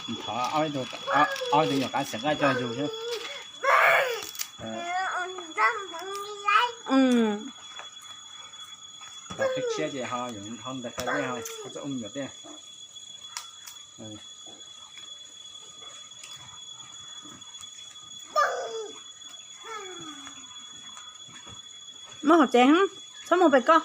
Thov ob tug nyuam qab xeem nqaij coj yug xwb. Tos qhib tshiab ces ho yuav ho ntawd qhia yeej ho txawj ua me nyuam tiag. Muab hauv tsev, txhob mus pem koj.